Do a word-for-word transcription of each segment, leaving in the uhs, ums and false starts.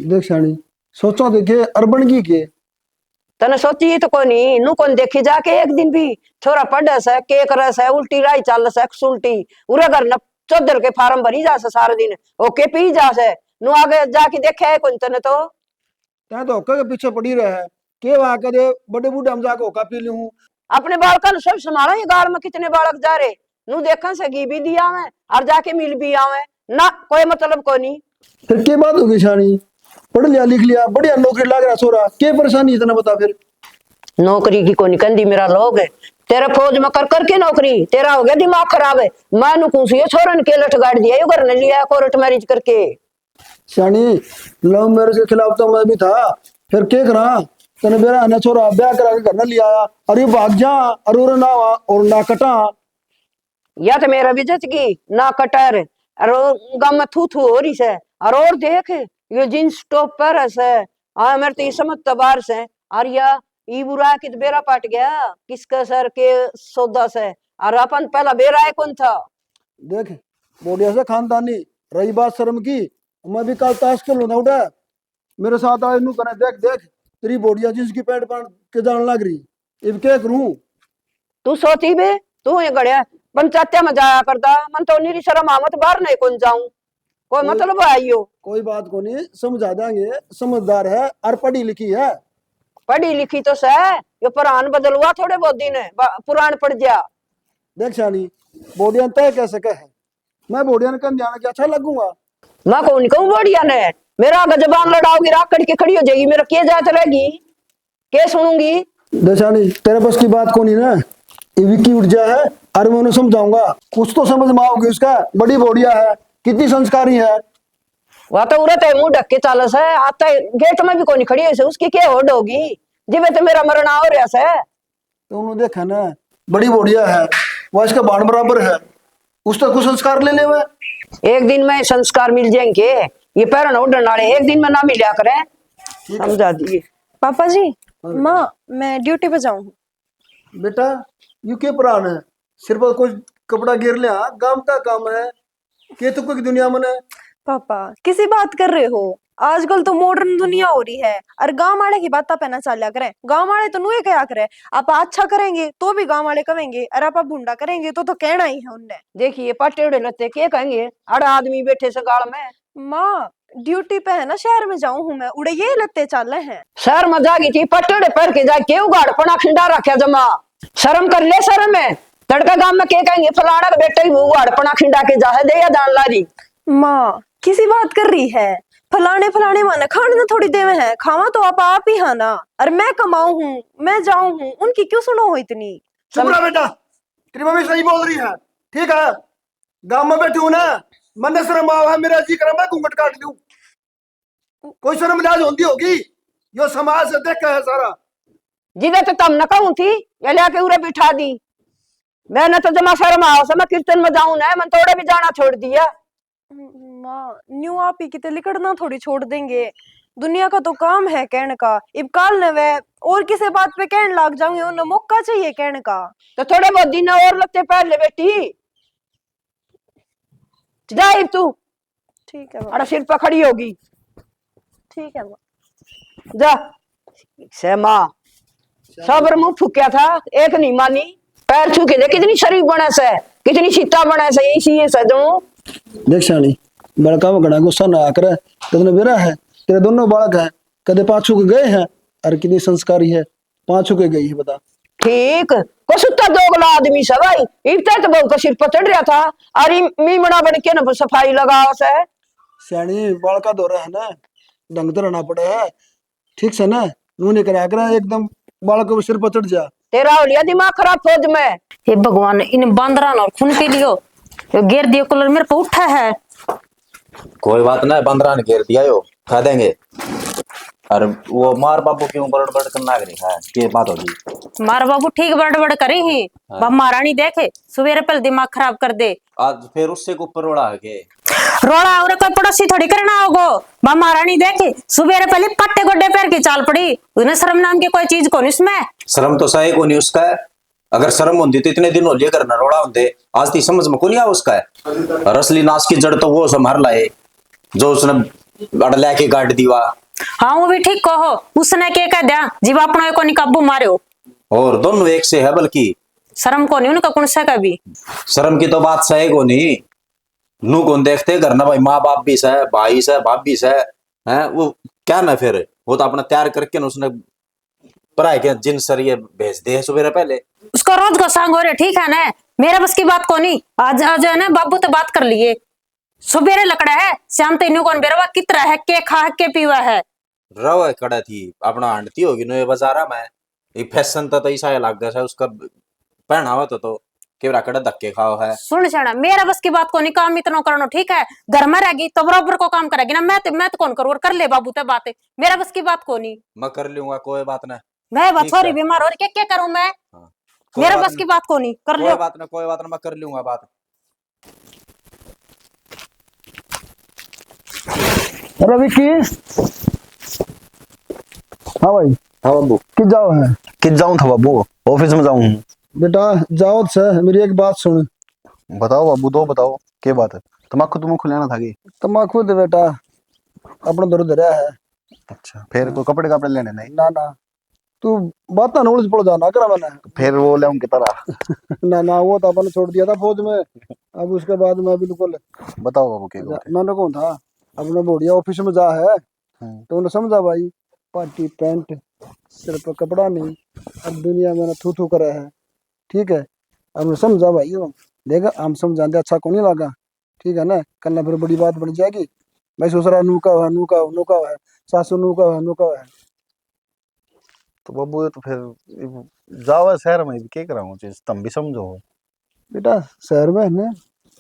देख स्याणी, सोचा देखे अर बन गई के? तने सोची तो कोनी, नू कोन देखी जाके एक दिन भी? छोरा पढ़े से, के करे से, उल्टी राह चाल से, सुल्टी। उरे घर न चौधर के फार्म भरी जा से सारा दिन, ओके पी जा से। नू आगे जाके देखे है कोन तने तो? तै तो होका के पीछे पड़ी रहे है। के वहां कदे बड़े बूढ़े हम जाके होका पी लूं? अपने बालका ने सब संभाला, ये गाल में कितने बालक जा रहे, नू देखन से घी भी दिया आवे और जाके मिल भी आवे ना, कोई मतलब कोनी। फिर के बात होगी स्याणी? पढ़ लिया, लिख लिया, बढ़िया नौकरी लाग रहा छोरा, के परेशानी इतना बता फिर? नौकरी की कोनी कहंदी मेरा लोग, तेरा फौज में कर करके नौकरी, तेरा हो गया दिमाग खराब है। मैं नू कूं सी, ये छोरन के लठ गाड़ दिया, यो घर ने लिया कोर्ट मैरिज करके। स्याणी, लव मैरिज के खिलाफ तो मैं भी था, फिर के करा? तने बेरा है ना छोरा, ब्याह करा के घर न ले आया, अरे भाग जा, अरे उरे ना हुआ और ना कटा। या तो मेरा भी जच गई ना कटर, और गाम में थू थू हो रही से। और, और देख, ये जींस टॉप पहरे से, आ मेरे तो ये समझ तो बाहर से। और या ई बुरा कि बेरा पाट गया, किसका सर के सौदा से, और अपन पहला बेरा है कौन था? देख, बोडिया से खानदानी, रही बात शर्म की, मैं भी कल ताश खेलूं था उठा, मेरे साथ आए नू कने, देख, देख, तेरी बोडिया जींस की पैंट पहन के जान लग रही, इब क्या करूं? तू सोची बे, तू ये घड़िया पंचायत्या में जाया करता, मन तो निरी शर्म आवत, बाहर नहीं कौन जाऊं, कोई कोई, मतलब है यो? कोई बात कोनी, समझा देंगे, समझदार है और पढ़ी लिखी है। पढ़ी लिखी तो सै, यो पुरान बदलवा थोड़े बहुत दिन, ब-, पुरान पड़ जा। देख स्याणी, बोडिया तय कह सके है, मैं बोडिया ने कन जाना क्या अच्छा लगूंगा? मैं कौन कहूँ बोडिया ने, मेरा आगे जबान लड़ाओगी, राख कट के खड़ी हो जाएगी, मेरा के जात रहेगी, के सुनूंगी? देख स्याणी, तेरे बस की बात कोनी ना, ये विक्की उठ जा है, अरे मैं उन्हें समझाऊंगा, कुछ तो समझ में आओगी उसका, बड़ी बोडिया है, कितनी संस्कारी है। वह तो उरे ते मुंह ढक के चाले से, आता गेट में भी कोनी खड़ी हुई से, उसकी क्या होड़ होगी, जिबे तो मेरा मरना हो रहा से। तो उन्होंने देखा ना, बड़ी बोडिया है, वह इसका बाण बराबर है, उसका कुछ संस्कार ले ले वह। एक दिन में संस्कार मिल जाएंगे, ये पहरण ओढ़ने वाले एक दिन में ना मिला करें। ठीक है। समझा दिए। पापा जी, हाँ बेटा। माँ, मैं ड्यूटी पे जाऊँ। बेटा, यू के पुराण है, सिर पर कुछ कपड़ा गिर लिया, गांव का काम है, के तू कोई दुनिया में है? पापा, किसी बात कर रहे हो? आजकल तो मॉडर्न दुनिया हो रही है, और गांव वाले की बातें पे ना चाल्या करें। गांव वाले तो नुए कहा करें, आप अच्छा करेंगे तो भी गांव वाले कहेंगे, और आप भूंडा करेंगे तो तो कहना ही है उनने। देखिए, पटेड़े लत्ते के कहेंगे, अड़ा आदमी बैठे से गाल में। माँ, ड्यूटी पे है ना, शहर में जाऊं हूँ मैं, उड़े ये लत्ते चाले हैं। शहर में जागी थी, पटेड़े पहर के जा, के उगाड़पना खिंडा रखा जमा। शर्म कर ले, शर्म है। तड़का गांव में के कहेंगे, फलाना का बेटा ही वो उगाड़पना खिंडा के जा है, दे या दान लारी। माँ, किसी बात कर रही है? फलाने फलाने माने खाने तो थोड़ी देवे हैं, खावा तो आप आप ही है ना। और मैं कमाऊं हूँ, मैं जाऊं हूँ, उनकी क्यों सुनो हो इतनी? चुप रह बेटा, तेरी मम्मी सही बोल रही है, ठीक है? गांव में बैठी हूं ना, मन्ने शर्म आवा है, मेरा जी करे मैं घूंघट काट लूं। कोई शर्म लिहाज होंदी होगी? यो समाज से देखा है सारा। जिदे तो तम न कहूं थी, ये लेके उरे बिठा दी। मैंने तो जमा शर्म आओ से, मैं कीर्तन में जाऊं ना, मन तोड़े भी जाना छोड़ दिया। माँ, न्यू आप ही किते लिकड़ना थोड़ी छोड़ देंगे। दुनिया का तो काम है कहने का। इब काल ने वे और किसी बात पे कहने लाग जाऊंगे, उन्हें मौका चाहिए कहने का। तो थोड़े बहुत दिन और लत्ते पहन ले बेटी। जा इब तू। ठीक है माँ। अड़ा सिर पर खड़ी होगी। ठीक है माँ। जा। से माँ, सबर मुंह फूक्या था, एक नहीं मानी। पैर छू के देख, कितनी शरीफ बना से, कितनी सीता बना से, यही सी है सजनों। देख स्याणी, बड़का वो घना गुस्सा ना आकर, कितने बेरा है, तेरे दोनों बालक हैं, कदे पाछू के गए हैं, और कितनी संस्कारी है, पाछू के गई है, बता। ठीक, को सुत्ता दोगला आदमी से भाई, इब तक तो बहू का सिर पर चढ़ रहा था, और इम-, मीमड़ा बन के ना सफाई लगा से। स्याणी, बालका दौरा है ना, ढंग तो रहना पड़े है, ठीक से ना, न्यू नहीं करा करा एकदम बालक के सिर पर चढ़ जा। तेरा हो लिया दिमाग खराब फौज में। हे भगवान, इन बांदरा ने और खून पी लियो। यो गेर दियो कूलर मेरे पे उठा है। कोई बात ना, बांदरा ने घेर दिया यो, खा देंगे। और वो मार बाबू क्यों बड़बड़ करना लग रही है, के बात होगी? मार बाबू ठीक बड़बड़ करे ही। हाँ। बा महारानी देखे, सवेरे पहले दिमाग खराब कर दे। आज फिर उससे के ऊपर रोला है के? रोला और कोई पड़ोसी थोड़ी करना होगो। बा महारानी देखे, सवेरे पहले पट्टे गोड्डे पैर के चाल पड़ी। उन्हें शर्म नाम की कोई चीज कोनी उसमें। शर्म तो सही कोनी उसका है। अगर शर्म होंदी तो इतने दिन हो लिए घर न रोला होंदे। आज ती समझ में कोनी आ उसका है। और असली नाश की जड़ तो वो संभार लाए, जो उसने अड़ लेके गाड़ दीवा। हाँ, वो भी ठीक कहो। उसने के कह दिया, जीव अपना को नहीं काबू मारे हो। और दोनों एक से है बल्कि। शर्म को नहीं उनका कौन सा का भी। शर्म की तो बात सही को नहीं। नू कौन देखते घर ना भाई, माँ बाप भी सै, भाई सै, भाभी सै, हैं? वो क्या ना फिर, वो तो अपना तैयार करके ना उसने पढ़ाई के जिन सर ये भेज दे है सवेरे पहले। उसका रोज का सांग हो रहे, ठीक है ना? मेरा बस की बात को नहीं। आज, आज है ना, बाबू तो बात कर लिए। सवेरे लकड़ा है, शाम तो इन्हों कौन बेरवा कितरा है, के खा के पीवा है। रव कड़ा थी, अपना आंटी होगी नोए बाजारा में। ये फैशन तो, तो ऐसा ही लग गया है उसका, पहनावा तो, तो केवरा कड़ा धक्के खाओ है। सुन सना, मेरा बस की बात को नहीं, काम इतना करनो, ठीक है? घर में रहेगी तो बराबर को काम करेगी ना। मैं तो, मैं तो कौन करूँ, और कर ले बाबू ते बात, मेरा बस की बात को नहीं। मैं कर लूंगा, कोई बात ना। मैं बात ठीक छोरी है। बीमार हो रही, क्या, क्या करूँ मैं? हाँ। कोई मेरा बात बस ना। की बात को नहीं, कर कोई लो। बात ना, कोई बात ना, मैं कर लूंगा बात। अरे विक्की। हाँ भाई। हाँ बाबू। कित जाओ है? कित जाऊं था बाबू, ऑफिस में जाऊं हूँ। बेटा, जाओ तो सै, मेरी एक बात सुन। बताओ बाबू, दो बताओ, के बात है? तमाकू तुमको लेना था कि? तमाकू तो बेटा अपना दर धरया है। अच्छा, फिर कोई कपड़े कपड़े लेने नहीं? ना ना, तू बात ना उलझ पड़ जा ना करा मैंने। फिर वो ले उनकी तरह। ना ना, वो तो अपन छोड़ दिया था फौज में। अब उसके बाद मैं बिल्कुल। बताओ बाबू, के अच्छा, बात है? मैंने कौन था, अपना बोड़िया ऑफिस में जा है। हम्म। तो उन्हें समझा भाई, पार्टी पैंट, सिर पर कपड़ा नहीं, अब दुनिया में ना थू थू करे है, ठीक है? अब उन्हें समझा भाई, देख हम समझाते अच्छा को नहीं लगा, ठीक है ना? कल ना फिर बड़ी बात बन जाएगी, भाई ससुरा नू का है, नू का, नू का है, सासू नू का है, नू का है। तो बाबू, ये तो फिर इब जावे शहर में, इब के कराऊं चीज, तुम भी समझो। बेटा, शहर में है ना,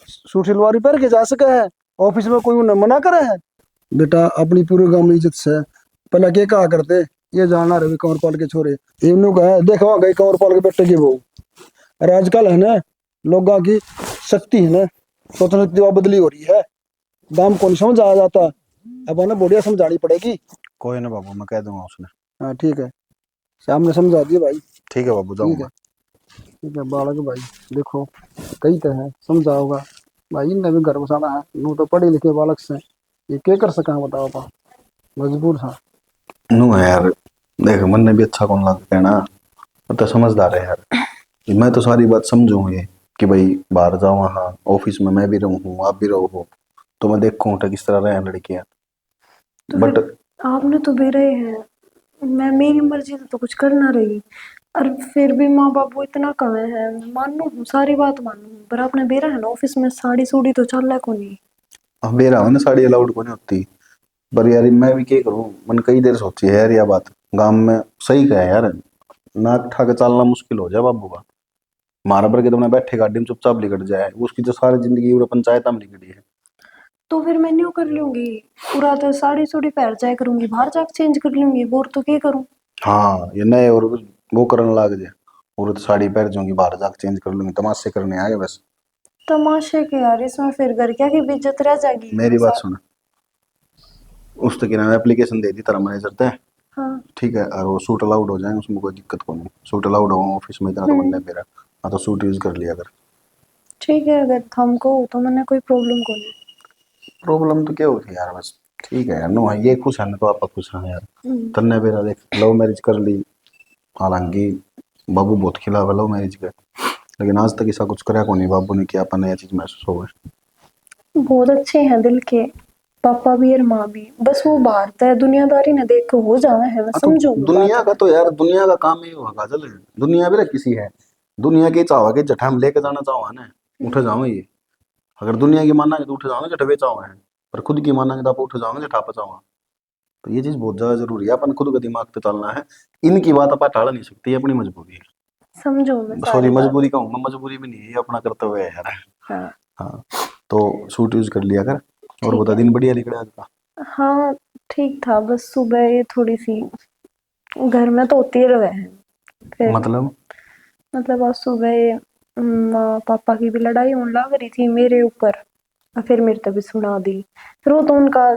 सूट सलवार ही पहन के जा सके है, ऑफिस में कोई उन्हें मना करे है? बेटा, अपनी पूरे गांव में इज्जत से, पहला के कहा करते, ये जाना रहे कंवरपाल के छोरे, इन्हों का है, देखो वहाँ गए कंवरपाल के बेटे की बहू। और आजकल है ना, लोगों की शक्ति है ना, सोचने शक्ति वो बदली हो रही है, दाम कौन समझ आ जाता, अब ना बढ़िया समझानी पड़ेगी। कोई ना बाबू, मैं कह दूंगा उसने। हाँ, ठीक है, सामने समझा दिए भाई। ठीक है बाबू, ठीक जाऊंगा। है, ठीक है बालक भाई, देखो, कई तो है, समझाओगा भाई, इनने भी घर बसाना है, नू तो पढ़े लिखे बालक से, ये क्या कर सका बताओ आप, मजबूर था। नू है यार, देख, मन्ने भी अच्छा कौन लग कहना, वो तो समझदार है यार। मैं तो सारी बात समझूं ये कि भाई बाहर जावा हाँ, ऑफिस में मैं भी रहूं हूँ, आप भी रहो हो, तो मैं देखूं तो किस तरह रहे लड़कियां। तो but फिर आपने तो बेरा ही है, मैं, मेरी मर्जी से तो कुछ कर ना रही। और फिर भी माँ बाबू इतना कहे है, मानू हूँ, सारी बात मानू हूँ, पर आपने बेरा है ना, ऑफिस में साड़ी सूड़ी तो चाले कोनी। अब बेरा हो ना, साड़ी अलाउड कोनी होती, पर यार मैं भी के करूँ, मन कई देर सोची है यार या बात। गांव में सही कहे यार, नाक ठा के चालना मुश्किल हो जाए बाबू का। मारा पर के तो अपने बैठे गाड़ी में चुपचाप लिकड़ जाए, उसकी तो सारी जिंदगी उरे पंचायत में लिकड़ी है। तो फिर मैं न्यू कर लूंगी, पूरा तो साड़ी सूड़ी पहर जाया करूंगी, बाहर जाके चेंज कर लूंगी, और तो के करूं? हाँ, ये नए और वो करने लाग जाए, और तो साड़ी पहर जाऊंगी, बाहर जाके चेंज कर लूंगी, तमाशे करने आए बस। तमाशे के यार, इसमें फिर घर क्या की बेइज्जत रह जाएगी। मेरी बात सुन, उस तो क्या नाम है, एप्लीकेशन दे दी तेरा मैनेजर ते। हाँ। ठीक है, और वो सूट अलाउड हो जाएंगे, उसमें कोई दिक्कत को नहीं, सूट अलाउड होगा ऑफिस में, इतना तो हम्म। बनने मेरा, हाँ, तो सूट यूज कर लिया कर। ठीक है, अगर थमको हो तो मैंने कोई प्रॉब्लम को नहीं। प्रॉब्लम तो क्या होती है यार, बस ठीक है यार, नो है, ये खुश है ना तो आप खुश हैं यार। हम्म। तन्ने मेरा देख, लव मैरिज कर ली, हालांकि बाबू बहुत खिलाफ है लव मैरिज के, लेकिन आज तक ऐसा कुछ करा को नहीं बाबू ने कि अपन ने यह चीज महसूस हो गई। बहुत अच्छे हैं दिल के, पापा भी और माँ भी, बस वो बाहर तै दुनियादारी ने देख के हो जावे है, बस हाँ, तो समझो वो दुनिया बात। का तो यार, दुनिया का काम ही होगा काजल, दुनिया भी किसी है, दुनिया के चाहवा के जठा में लेके जाना चाहवा ना, उठे जावे ये। अगर दुनिया की मानांगे तो उठे जावे जठा वे चाहवा है, पर खुद की मानांगे तो आप उठे जावे जठा पे चाहवा। तो ये चीज बहुत ज्यादा जरूरी है, अपन खुद का दिमाग पे चलना है। इनकी बात अपन टाल नहीं सकते, ये अपनी मजबूरी है। समझो मैं सॉरी, सारी बात। मजबूरी कहूँ मैं, मजबूरी भी नहीं है, ये अपना कर्तव्य है यार। हाँ। हाँ, तो सूट यूज कर लिया कर। और ठीक बता, है। दिन बढ़िया निकला आज का? हाँ, ठीक था, बस सुबह ये थोड़ी सी घर में तो होती रहे है। फिर मतलब? मतलब आज सुबह ये, अम, पापा की भी लड़ाई होने लग रही थी मेरे ऊपर, और फिर मेरे तक भी सुना दी। फिर वो तो उनका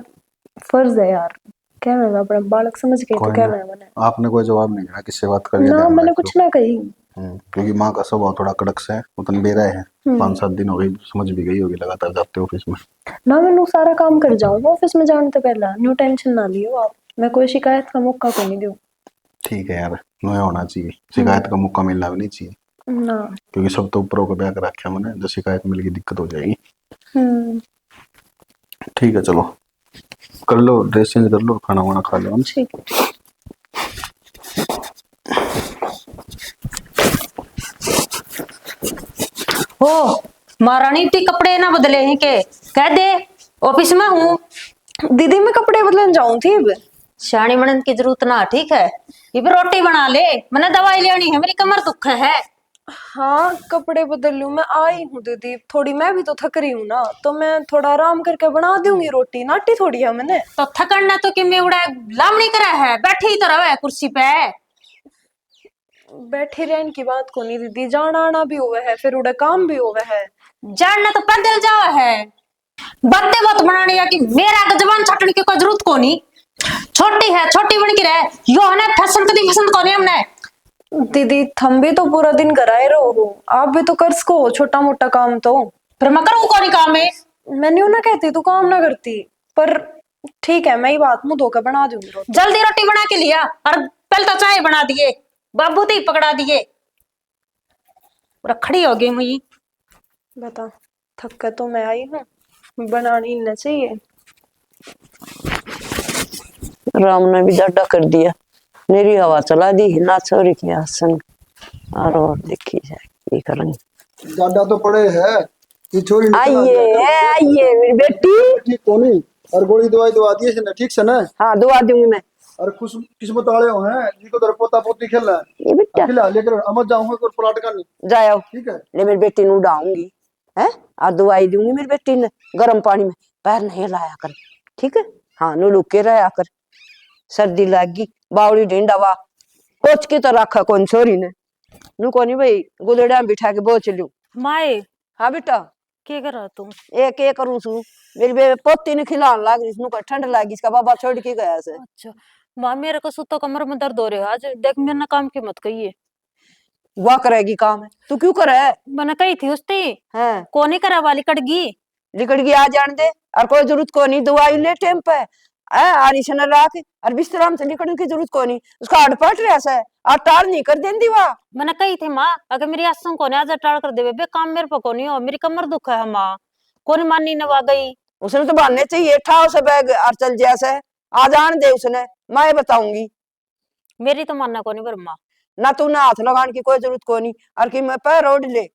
फर्ज है यार, कहना है अपना बालक समझ के तो कोई ना। कहना है मैंने। आपने कोई जवाब नहीं देना, किससे बात कर रही है, ना, ध्यान मैंने रखियो। कुछ ना कही। हम्म, क्योंकि माँ का स्वभाव थोड़ा कड़क सा है, वो तन बेरा है। हम्म। पाँच सात दिन हो गए, समझ भी गई होगी लगातार जाते ऑफिस में। ना, मैं नू सारा काम कर जाऊंगा ऑफिस में जाने से पहला, न्यू टेंशन ना लियो आप, मैं कोई शिकायत का मौका को नहीं दूँ। ठीक है यार, नोया होना चाहिए, शिकायत का मौका मिलना भी नहीं चाहिए। ना। क्योंकि सब तो ऊपर होकर ब्याह कर रखा मैंने, जो शिकायत मिल गई दिक्कत हो जाएगी। हम्म। ठीक है, चलो कर लो, ड्रेस चेंज कर लो, खाना वाना खा लो, है ना? ठीक। ओ महारानी, ती कपड़े ना बदले हैं के? कह दे, ऑफिस में हूँ। दीदी, मैं कपड़े बदलन जाऊं थी अब। सियाणी बनन की जरूरत ना, ठीक है? इब रोटी बना ले, मैंने दवाई लेनी है, मेरी कमर दुख है। हाँ, कपड़े बदल लूं, मैं आई हूँ दीदी, थोड़ी मैं भी तो थक रही हूँ ना, तो मैं थोड़ा आराम करके बना दूंगी रोटी, नाटी थोड़ी है मैंने। तो थकन ना तो कि मैं उड़ा लामणी करे है, बैठी ही तो रहे है कुर्सी पे। बैठी रहन की बात कोनी दीदी, जाना आना भी होवे है, फिर उड़े काम भी होवे है। जाना तो पैदल जावे है। बातें बहुत बनानी है कि मेरा आगे जबान छटने की कोई जरूरत कोनी। छोटी है, छोटी बन के रहे, यो है ना फैशन कदी पसंद कोनी हमने। दीदी, थम भी तो पूरा दिन घर आए रहो हो, आप भी तो कर सको हो छोटा मोटा काम तो। फिर मैं करूँ कोनी काम है। मैं न्यू ना कहती तू काम ना करती, पर ठीक है, मैं ही बात मुंह धोकर बना दूंगी रोटी। जल्दी रोटी बना के लिया और पहले तो चाय बना दिए, बाबू ती पकड़ा दिए। और खड़ी हो गई मुई। बता, थक के तो मैं आई हूँ, बनानी ना चाहिए। राम ने भी जाडा कर दिया, मेरी हवा चला दी ना छोरी के आसन। और, और देखी जाए की करेंगे। जाडा तो पड़े है, ये छोरी ने चला आइए, दिया। आइए मेरी बेटी। ठीक कोनी, और गोली दवाई दवा दी इसने, ठीक से ना? हाँ, दवा दूंगी मैं। और खुश किस्मत वाले हो हैं जिनको घर पोता पोती खेला है। ये बेटा, अकेला लेकर अमर जाऊंगा कोई प्लाट का नहीं, जाओ, ठीक है? ले मेरी बेटी नु उड़ाऊंगी, है, और दवाई दूंगी मेरी बेटी ने गर्म पानी में, पैर नहीं लाया कर, ठीक है? हाँ, नु लुके रहा कर, सर्दी लाग गई, बावड़ी ढींडा वा, कोच की तो रखा कौन छोरी ने, नु कोनी भाई, गुदड़िया में बिठा के बोच लूं। माए, हाँ बेटा। के कर रहा तू? ए, के करूं सू? मेरी बे-, पोती ने खिलान लाग रही, इसनु का ठंड लाग गई, इसका बाबा छोड़ के गया से। अच्छा, माँ, मेरे को सुतो कमर में दर्द हो रहा है आज, देख, मेरे ना काम की मत कहिए। वा करेगी काम, तू क्यों करे? मैंने कही थी उसती, हैं, कोनी करा वाली कड़गी। लिकड़ गई, आ जान दे, और कोई जरूरत कोनी, दवाई ले टाइम पे, ए, और इसने राख, और बिस्तरा में से लिकड़ने की जरूरत कोनी, उसका हड पट रहा से, और टाल नहीं कर देंदी वा। मैंने कही थी माँ, अगर मेरी आसन कोनी आज टाल कर देवे बे, काम मेरे पे कोनी हो, मेरी कमर दुख है माँ, कोनी मानी ने वा गई। उसने तो बहाने चाहिए, ठाव से बैग और चल जा से, आ जान दे उसने, मैं बताऊंगी। मेरी तो मानना कोनी पर माँ। ना तू ना हाथ लगाने की कोई जरूरत कोनी, और कि मैं पैर ओढ़ ले,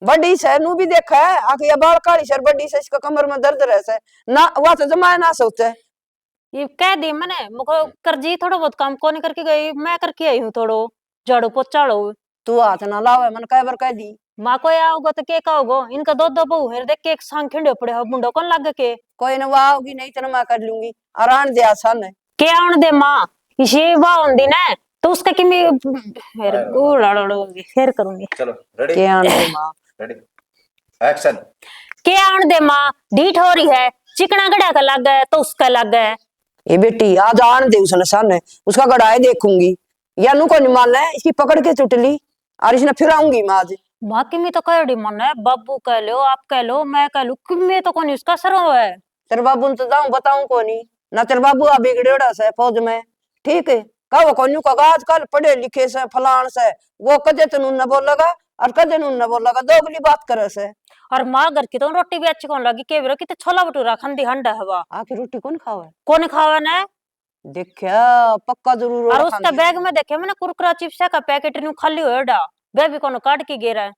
बड़ी से नू भी देखा है, आके ये बाल काली सर बड़ी से, इसका कमर में दर्द रह से, ना वा तो जमाए ना सोचे। ये कह दी मैंने, मुको कर जी थोड़ा बहुत काम कोनी करके गई, मैं करके आई हूँ थोड़ो झाड़ू पोछा लो। तू हाथ ना लावे, मन कई बार कह दी। माँ को आओगा तो के कहोगो, इनका दो दो बहू है, देख के एक सांग खिंडे पड़े हो, मुंडो कौन लागे के? कोई ना, वा आओगी नहीं तो मैं कर लूंगी, आराम दे आसान है। के आन दे माँ, इसे वा होंदी ना तो उसका किमी, फिर उड़ाड़ोगी, फिर करूंगी। चलो, रेडी? के आन दे माँ। रेडी? एक्शन। के आन दे माँ, ढीठ हो रही है, चिकना गड़ा का लागे तो उसका लागे। ए बेटी, आज आन दे उसने सामने, उसका गड़ाए देखूंगी। या नु को नहीं माने, इसकी पकड़ के चुटली और इसने फिराऊंगी मैं आज। माँ, किमी तो कह रही माने, बाबू कह लो, आप कह लो, मैं कह लूँ, किमी तो कोनी उसका सरो है। तेरे बाबू ने तो जाऊं बताऊं कोनी ना, तेरे बाबू आ बिगड़ेड़ा से फौज में, ठीक है? कहो कोनी को आजकल पढ़े लिखे से, फलान से, वो कदे तनु न बोलेगा और कदे नु न बोलेगा, दोगली बात करे से। और माँ घर की तो रोटी भी अच्छी कौन लगी, के बेरो किते छोला भटूरा खांदी हंडा हवा। आके रोटी कौन खावे? कौन खावे ने? देखा, पक्का जरूर और ओड़ा उसका खांदी। बैग में देखे मैंने कुरकुरा चिप्स का पैकेट न्यू खाली होएड़ा, वे भी कौन काट के गेरा है।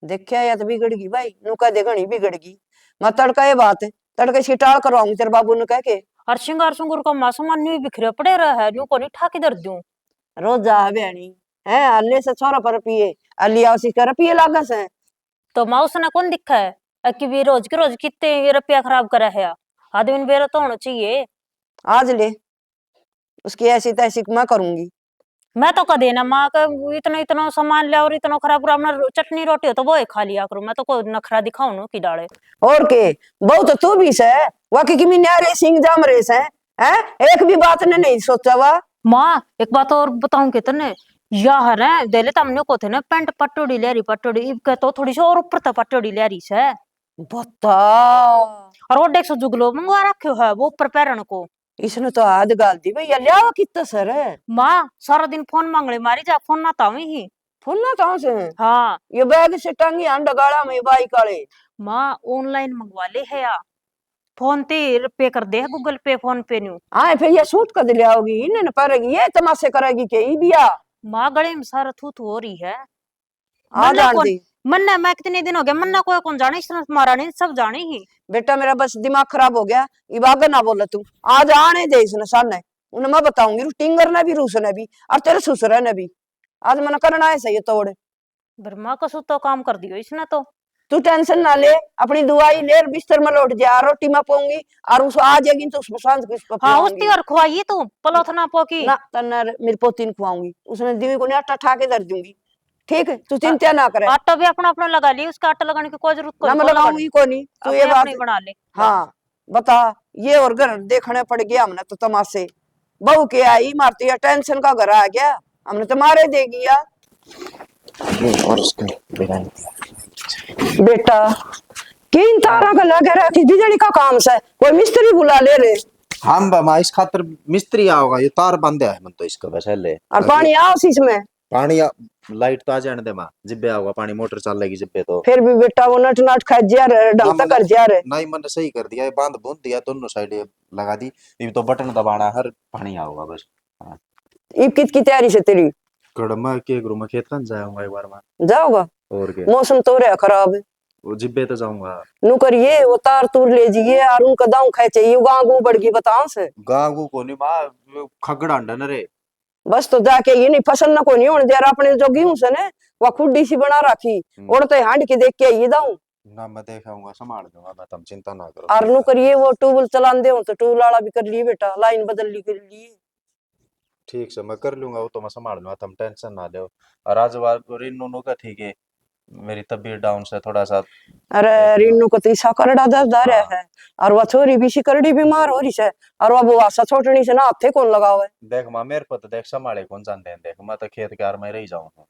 देखा, या तो बिगड़ गई भाई, नु कह दे घणी बिगड़ गई। मैं तड़का ये बात, तड़के इसकी टाल करवाऊंगी तेरे बाबू ने कह के। और सिंगार सुंगुर का माँ सामान न्यू बिखरे पड़े रहा है, न्यू कोनी ठा किधर दूं। रोजा है बहनी, है हल्ले से छोरा पर पिए, अली आसी कर पिए लागे से। तो माँ उसने कौन दिखा है, अकी भी रोज के रोज कितने ये रुपया खराब करा है, आदमी ने बेरा तो होना चाहिए। आज ले, उसकी ऐसी तैसी मैं करूंगी। मैं तो कदे ना माँ का इतना इतना सामान लिया और इतना खराब खराब ना, चटनी रोटी हो तो वो ही खा लिया करूँ, मैं तो कोई नखरा दिखाऊं ना की डाले। और के, बहुत तू भी से, वा की किमी न्यारे सिंह जाम रहे से, हैं? एक भी बात ने नहीं सोचा वा। माँ, एक बात और बताऊं के तने, या है ना, दे ले तमने को थे ना, पैंट पटोड़ी ले रही, पटोड़ी, इब के तो थोड़ी सी और ऊपर तक पटोड़ी ले रही से। बता। और ओडे सो जुगलो मंगवा रखे है वो ऊपर पहरन को। इसने तो हाथ गाल दी भैया, लियावा कितना सर है। माँ, सारा दिन फोन मांगले मारी जा, फोन ना तावी ही। फोन ना ताव से? हाँ। ये बैग से टांगी आंडा गाला में बाइक वाले। माँ, ऑनलाइन मंगवा ले है या, फोन ते पे कर दे है, Google Pay, फोन पे न्यू। हाँ, फिर ये सूट कद ले आओगी, इन्हें न पहरेगी, ये तमाशे करेगी के ई बिया? माँ, गले में सारा थू थू हो रही है। आ मन्ना जान कौन, दे। मन्ना, मैं कितने दिन हो गया, मन्ना कोई कौन जाने, इसने मारा नहीं, सब जाने ही। बेटा, मेरा बस दिमाग खराब हो गया, इब आगे ना बोले तू। आज आने दे इसने सामने, उन्हें मैं बताऊंगी, टिंगर ने भी, रूस ने भी, और तेरे ससुर ने भी। आज मैंने करना है सही तोड़। ब्रह्मा का सुतो काम कर दियो इसने तो। तू टेंशन ना ले, अपनी दवाई ले और बिस्तर में लौट जा, रोटी मैं पाऊंगी, और उस आ जाएगी तो उसमें सांझ को इसको हाँ, खिलाऊंगी। उसकी और खुआइए तू, पलोथना पोकी। ना, तन्ने मेरी पोती ने खुआऊंगी, उसने दिवी को नहीं, आटा ठा के धर दूंगी। ठीक है, तू चिंता ना करे। आटा भी अपना अपना लगा ली, उसका आटा लगाने की कोई जरूरत ना, कोनी, मैं लगाऊंगी कोनी, तू अपने ये बात अपने बना ले। हाँ, बता, ये और घर देखने पड़ गया हमने तो तमाशे। बहू के आई मारती है, टेंशन का घर आ गया, हमने तो मारे देगी यार। ये और इसका बेरा नहीं। बेटा, किन तारा का लगे रहा कि बिजली का काम से, कोई मिस्त्री बुला ले रे। हम बा माँ इस खातर मिस्त्री आओगा, ये तार बंद है मन तो इसका बस ले। और पानी आओ सी इसमें। पानी आ, लाइट तो आ जाने दे माँ, जिब्बे आओगा पानी, मोटर चल लेगी जिब्बे तो। फिर भी बेटा वो नट नट खा जा रे, ढंग ना, तक कर जा रे। नहीं, मैंने सही कर दिया, ये बांध बूंद दिया, दोनों साइड ये लगा दी। ये तो बटन दबाना, हर पानी आओगा बस। हाँ। इब कित की तैयारी से तेरी? कड़मा के गुरु, मैं खेत कन जाऊंगा एक बार में। जाओगा? और के? मौसम तो रहा खराब। वो जिब्बे तो जाऊंगा। नु करिए, वो तार तूर ले जाइए, और उनका दाऊ खाए चाहिए, वो गाँव गू बढ़ गई, बताओ से। गाँव गू कोनी माँ, वो खगड़ा अंडा न रे। बस तो जाके ये नहीं, फसल ना कोनी होने दे रहा, अपने जो गेहूं से ने, वो खुड्डी सी बना रखी, हम्म। और तो हांड के देख के ये दाऊ। ना, मैं देख आऊंगा, संभाल लूंगा मैं, तुम चिंता ना करो। और नु करिए, वो ट्यूबवेल चलाते हो तो ट्यूबवेल वाला भी कर लिए बेटा, लाइन बदल ली कर लिए। ठीक से मैं कर लूंगा, वो तो मैं संभाल लूंगा, तुम टेंशन ना लो। और आज वा-, रीनू नु का ठीक है, मेरी तबीयत डाउन से थोड़ा सा। अरे, रीनू को तो इसा करड़ा दर्द आ रहा है, और वह छोरी भी इसी करड़ी बीमार हो रही से, और वह बुआसा छोटनी से ना हाथे कौन लगावे। देख माँ, मेरे पे तो देख संभाले कौन जाते हैं, देख मैं तो खेत क्यार में रह जाऊं हूँ।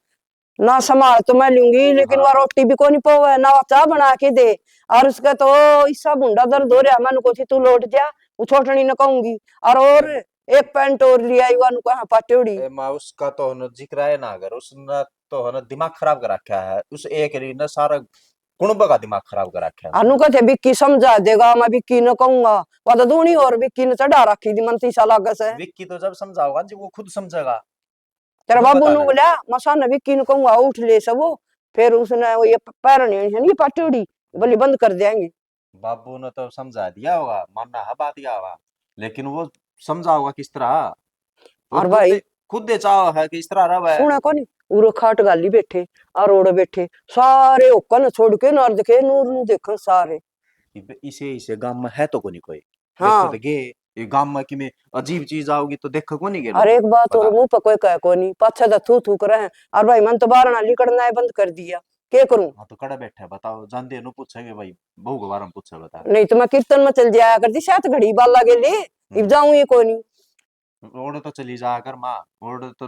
ना संभाल तो मैं लूंगी, लेकिन हाँ। वह रोटी भी कोनी पावे, ना वह चाह बना के दे, और उसका तो इसा भुंडा दर्द हो रहा। मैंने कही तू लौट जा, वो छोटनी ने कहूंगी, और, और एक पैंट और ले आई, वह कहा पाटेड़ी। ए माँ, उसका तो हन जिक्र है ना, अगर उसने तो हन दिमाग खराब कर रखा है, उस एक री ने सारा कुणबा का दिमाग खराब कर रखा है। अनु कहते विक्की समझा देगा, मैं विक्की ने कहूंगा, वह तो दूनी और विक्की ने चढ़ा रखी थी, मन तीसा लागे से। विक्की तो जब समझाओगा जी, वो खुद समझेगा। तेरा बाबू नु बोला, मसा ने विक्की ने कहूंगा, उठ ले सब, फिर उसने वो ये पैर नहीं है, ये पाटेड़ी, बोली बंद कर देंगे। बाबू ने तो समझा दिया होगा, मानना है बात या होगा, लेकिन वो समझाओगा किस तरह? वो और भाई, खुद दे, खुद दे चाह है कि इस तरह रहे। सुना कोनी, उरो खाट गाली बैठे, और ओड़े बैठे, सारे होकन छोड़ के नार देखे, नूर नू देखन सारे। इब इसे, इसे गांव में है तो कोनी कोई। हाँ। देखो तो गे, ये गांव में किमे अजीब चीज आओगी तो देख कोनी गे। अरे एक बात और, मुंह पे कोई कहे कोनी, पाछे तो थू थू करे हैं। और भाई, मन तो बारना लिकड़ना है बंद कर दिया, के करूं? हाँ, तो कड़ा बैठा है, बताओ, जान दे नु पूछेंगे भाई, बहू के बारे में पूछे बता। नहीं तो मैं कीर्तन में चल जाया करती, सात घड़ी बाला गेले, इब जाऊं ये कोनी। ओड़ तो चली जा कर माँ, ओड़ तो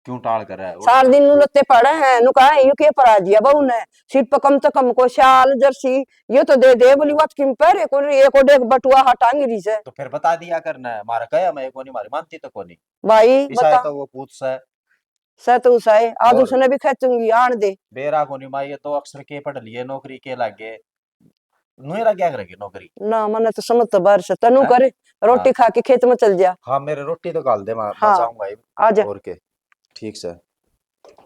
क्यों टाल करे? ओड़ सार तो दिन नु लत्ते पड़े हैं, नु कहा, यू के परा दिया बहू ने? सिर पे कम से कम को शाल, जर्सी, ये तो दे दे, बोली, "वत किम पहरे को रे, एको डेग बटुआ हा टांग रही से।" तो फिर बता दिया करना, मारे कहे मैं कोनी, मारी मानती तो कोनी। भाई, इसा बता। तो वो पूछ से। से तो उसा है, आज और उसने भी खेचूंगी, आन दे। बेरा कोनी माँ, ये दो अक्षर के पढ़ लिए, नौकरी के लागे। नुए रह गया करेगी नौकरी। ना, मने तो समझ तो बाहर से। तनु हैं? करे, रोटी हाँ। खा के खेत में चल जा। हाँ, मेरे रोटी तो घाल दे, मैं, मैं हाँ। जाऊंगा ही। आ जा। और के? ठीक से,